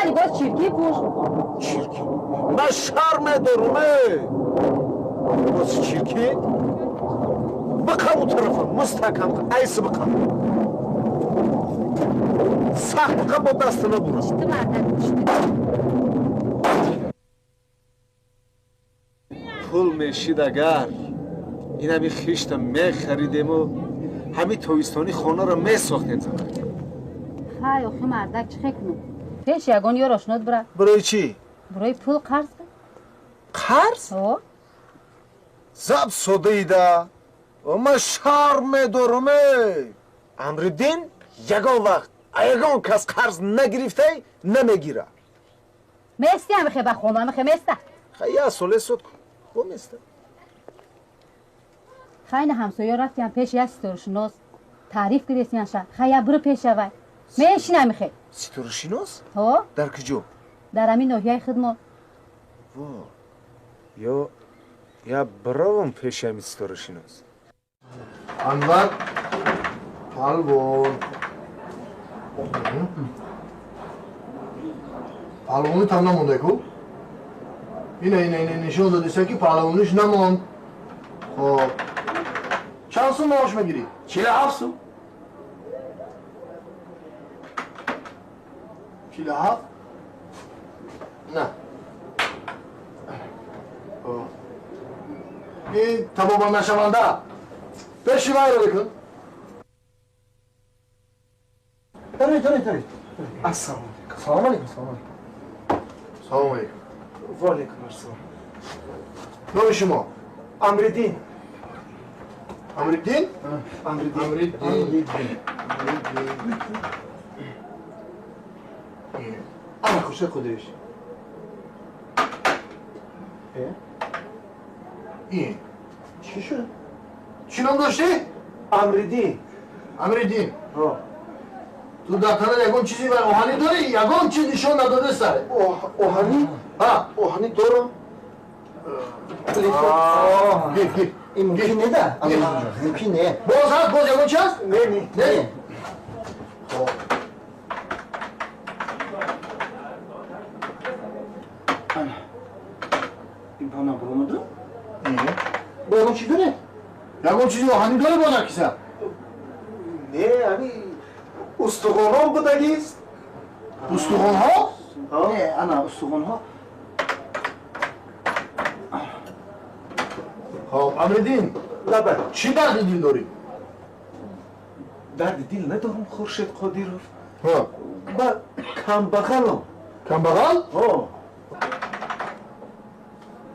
Я либос чирки пӯш. Чирки? Ман шарм медорам, э! Либоси чирки? Биқаб у тарафа, мустаҳкам, айси биқаб. Сахт биқаб, бо даста набура. Чӣ мардак, чӣ? Пул мешид агар, ин ҳами хишта мехаридему ҳами тобистони хонаро месохтем занак. Хай, охи мардак, чӣ хе кунам? Пеш ягон ёр ошнот бира. Барои чӣ? Барои пул қарз. Қарз? О. Заб содаида. Ман шарм медорам, э! Амриддин ягон вақт ягон кас қарз нагирифтай, намегира. Мести амихе ба хона, амихе места. Хай, я соле сод кун. Бо места. Хай, на ҳамсоё рафтиям пеш як ситорашинос. Таъриф киресиянша. Хай, я биро пешавай. Мешин амихе. Ситорашинос? Ҳо. Дар куҷо? Дар ҳамин ноҳияи худмо. Во. Ё я биравам пеши ҳамин ситорашинос. Анвар Палвон. Палвони там намонда ку? Ина, ина, ина, нишон додиса ки палвониш намонд. Хоб. Чанд сум маош мегирӣ? 47 сум. 47? На. Ин табобат нашаванда. Пеши вайро бикун. Тарай, тарай, тарай. Ассалому алейкум. Салом алейкум, салом алейкум. Салом алейкум. Ва алейкум ассалом. Номи шумо? Амриддин. Амриддин? Амриддин. Амриддин. Амриддин. Амриддин. Ана Хуршед Қодирович. Ин. Чӣ шуд? Чӣ ном доштӣ? Амриддин. Амриддин. Ҳо. Ту дар танат ягон чизи ва оҳанӣ дорӣ? Ягон чиз нишон надода саре. Оҳанӣ? Ҳа. Оҳанӣ дорам. Гир, гир. Ин мумкин не да? Мумкин не. Боз ҳаст, боз ягон чи ҳаст? Не, не. Не? Хоб. Ин пана буромаду? Бо ягон чи доред? Ягон чизи оҳанӣ дорӣ бо дар киса? Не, ҳами устухонҳо будагист. Устухонҳо? Не, ана устухонҳо. Хоб, Амриддин. Лаба. Чӣ дарди дил дорӣ? Дарди дил надорам, Хуршед Қодиров. Ҳа. Ба камбағалам. Камбағал? Ҳо.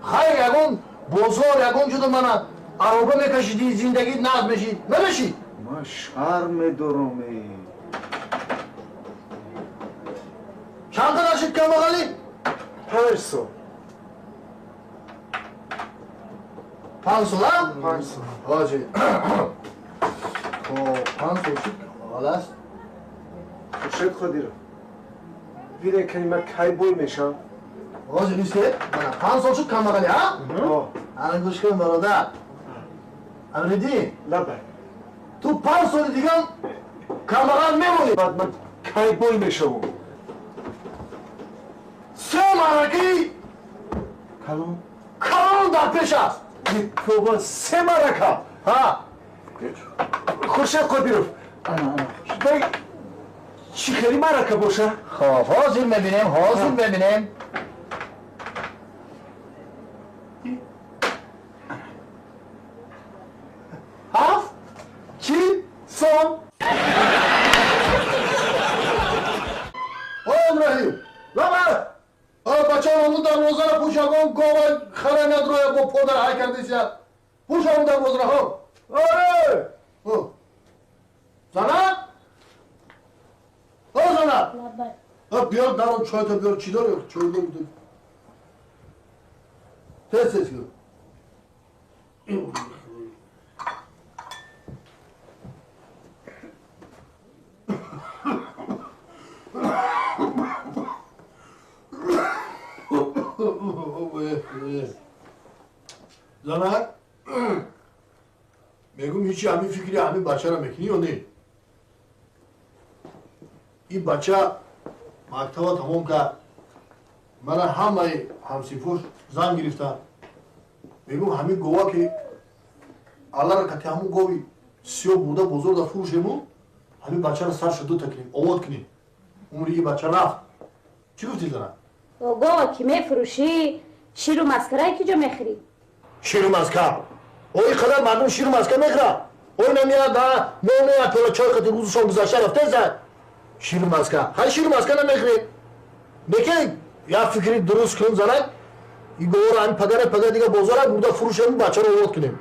Хайр, ягон бозор, ягон ҷудо мана ароба мекашидӣ, зиндагит нағз мешид. Намешид? Ман шарм медорам, э. Чанд қадар шид камбағалӣ? 5 сол. 5 сола? 5 сол. Ҳоҷи. Хоб, 5 сол шид камбағал аст. Хуршед Қодиров. Виде кани ман кай бой мешам? Ҳоҷи нисте? Мана 5 сол шуд камбағалӣ, ҳа? Ҳо. Ана гӯш кун, бародар. Амриддин. Лаба. Ту 5 соли дигар камбағал мемонӣ. Баъд ман кай бой мешавам? Се маъракаи калон калон дар пеш аст. Тоба, се маърака? Ҳа. Хуршед Қодиров. Вай чӣ хели маърака боша? Хоб, ҳозир мебинем, ҳозир мебинем. Ҳафт чил сом. О, Иброҳим. Лаба. О, бачаам, ҳамун дарвозаро пӯш, ягон гова харе надроя бо подар ҳай кардисия. Пӯш ҳамун дарвозаро, ҳо. Оре. О. Зана? О, зана. О, биёр дарон чойто биёр, чӣ дорӣ? Чой дорӣ. Тез тез кун. Занак, мегум ҳечи ҳамин фикри ҳамин бачаро мекунӣ ё не? Ин бача Мактаба тамом кард. Мана ҳамаи ҳамсинфош зан гирифтанд. Мегӯм ҳамин гова ки аллара кати ҳамун гови сиёҳ бурда бозор да фурӯшему ҳамин бачаро сарша дута кунем, овод кунем. Умри и бача рафт. Чӣ гуфтӣ зана? Гова ки мефурӯшӣ, ширу маскарай ки ҷо мехӯрӣ? Ширу маска. О ин қадар мардум ширу маска мехӯрад. Ой намеяд, меояд пела чой қати рӯзу шом гузашта рафта зад. Ширу маска. Ҳай ширу маска намехӯред. Неки як фикри дуруст кун занак, ин говаро ҳамин пагара пага дига бозора бурда фурӯшему бачаро овод кунем.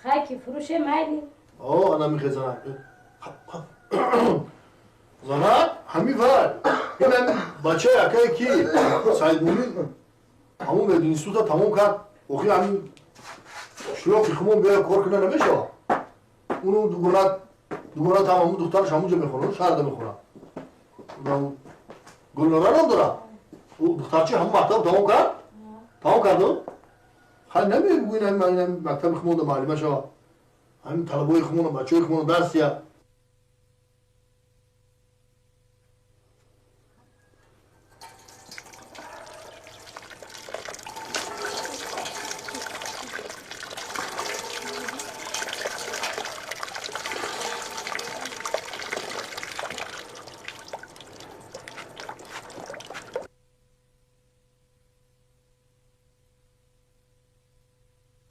Хай ки фурӯше майли. О, ана мехе занак. Занак, ҳамин вар. Ин ҳамин бачаи акае ки Саидмумин ҳамун мединститута тамом кард. Охи ҳамин шлоқи хумон биёя кор куна намешавад. Уну дугона там ҳамун духтараш ҳамун ҷо мехонад, шаҳрда мехонад. Гулнора ном дорад. Ӯ духтарчи ҳамун мактаб тамом кард? Тамом карду? Хай намегӯ ин ҳамин мактаби хумонда муаллима шавад. Ҳамин талабои хумона, бачаҳои хумона дарс диҳад.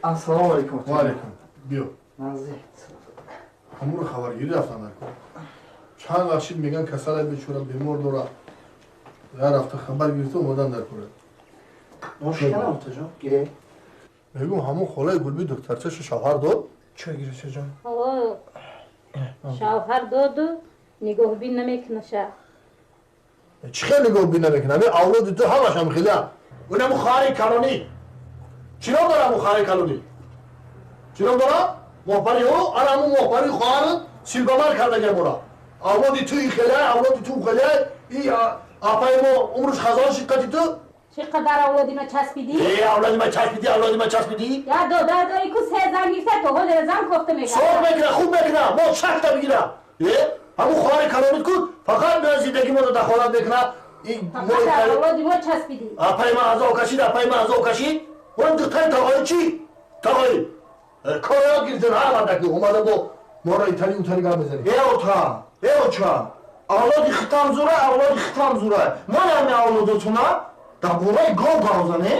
Ассалому алайкум. Ва алайкум. Биё. Назир. Ҳамуро хабаргирӣ рафтан дар кор. Чанд вақт шид меган касалай бечора бемор дорад. Я рафта хабар гирифта омадан дар кор. Ношиканам отаҷон, гире. Мегӯм ҳамон холаи Гулби духтарчашу шавҳар дод? Чой гирифта ҷон? О, шавҳар доду нигоҳбин намекунаша. Чӣ хел нигоҳбин намекуна? Ҳамин авлоди ту ҳамаш ҳам хела. Ун ҳамун хоҳари калонӣ. Чӣ ном дора ҳамун хоҳари калонӣ? Чӣ ном дора? Моҳпари ӯ, ана ҳамун моҳпари хоҳарат силбамар кардагиам ӯра. Авлоди ту и хелай, авлоди ту хелай, и апаи мо умрш хазон шид қати ту. Чӣ қадар авлоди ма часпидӣ? Э, авлоди ма часпидӣ, авлоди ма часпидӣ? Я додар дорӣ ку се зан гирифта, то ҳол зан кофта мегардад. Сор мекуна, хуб мекуна, мо шакта бигира. Э, ҳамун хоҳари калонит ку фақат меояд зиндагии моро дахолат мекуна. Фақат авлоди мо часпидӣ. Апаи ма азоб кашид, апаи ма азоб кашид. Он духтари тағои чӣ? Тағои. Кор ёд гирифтан ҳар вардаки омада бо моро итали утали гап мезанӣ. Э ота, э оча, авлоди хитам зура, авлоди хитам зура. Ман ҳами авлодотуна дар бораи гов гап зане?